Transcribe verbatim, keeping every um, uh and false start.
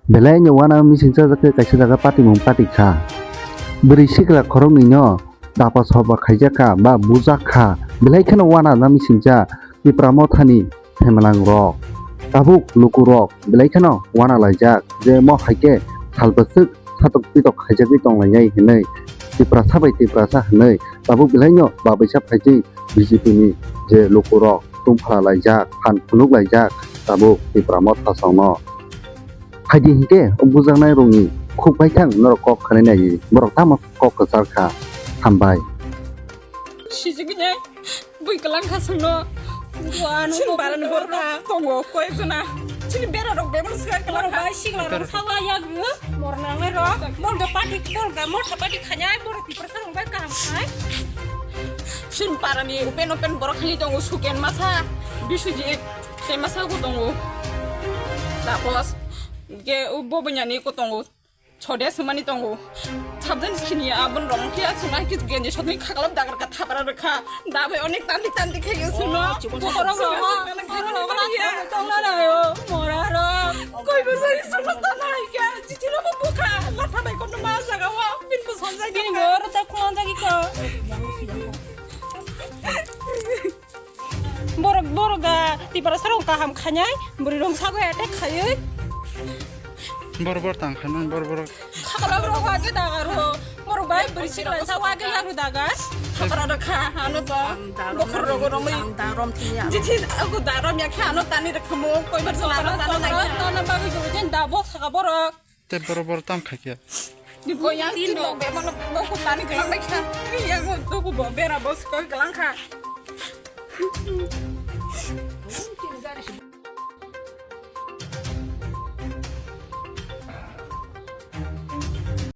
Belai no wana misingcha jakhe kaisa jaga patimung patikha. Bwrwi sikla khoroknwi no dapa soba khaijakha ba bujakha. Belai kheno wana na misingcha Tipra mothani themalang rok. Tabuk luku rok belai kheno wana laijak je mo haikhe salbwswk satok pitok khaijagwi tonglainai hinwi Tiprasa bai Tiprasa hinwi tabuk belai no babaisa phaijwi B J P ni je luku rok tungphala laijak, phan phunuk laijak tabuk Tipra motha songno. Phaidi hinkhe o bujaknai rokni khuk baithang norok kok khanai nai borok tamo kok kwchar kha. Hambai. Sijigini bui kwlang kha songno. Chini barani borok tongo koi jona. Chini bera rok bebak swkang kwlang kha. Bai sikla rok sawa yagru. Mor nangnai rok. Mor do pati, mor ga, mor thapati khanya, mor Tiprasa rok bai kaham khai. Chini barani open open borok khali tongo Suken masa, Biswajit, tei masa bo tongo. Tapos ke bo banyani ko tongo. Chode sumani tongo. Sabjan sini abon rong kia sumai kis genji sotni khaklap dagar ka thapara rwkha. Dabai onek tandi tandi khayo suno. Bokorok rok, bokorok rok, tongna nayo, mora rok. Koi bo sari suno tana kya, chichiro bo bukha. Latha bai kono ma jaga wa, bin bo sonjai. Bini mor ta khon jagi ko. Borok, borok da Tiprasa rok kaham khanai, bwrwi rok sago attack khaiwi. Bor bor tang khanai, bor bor. Khakla borok wa ke daga ro, borok bai bwrwi sikla sa wa ke yaru daga. Khakla rok kha, ano to, bokhor rok romwi. Jithi aku darom ya kha, ano tani rok khamo, koi bar jala ano tani. Tana bagwi jala jen da bo saka borok. Te bor bor tam kha kya? Ni bo yang tin rok be mano bo ko tani galang bai kha. Yang to ko bo bera bo ko galang kha.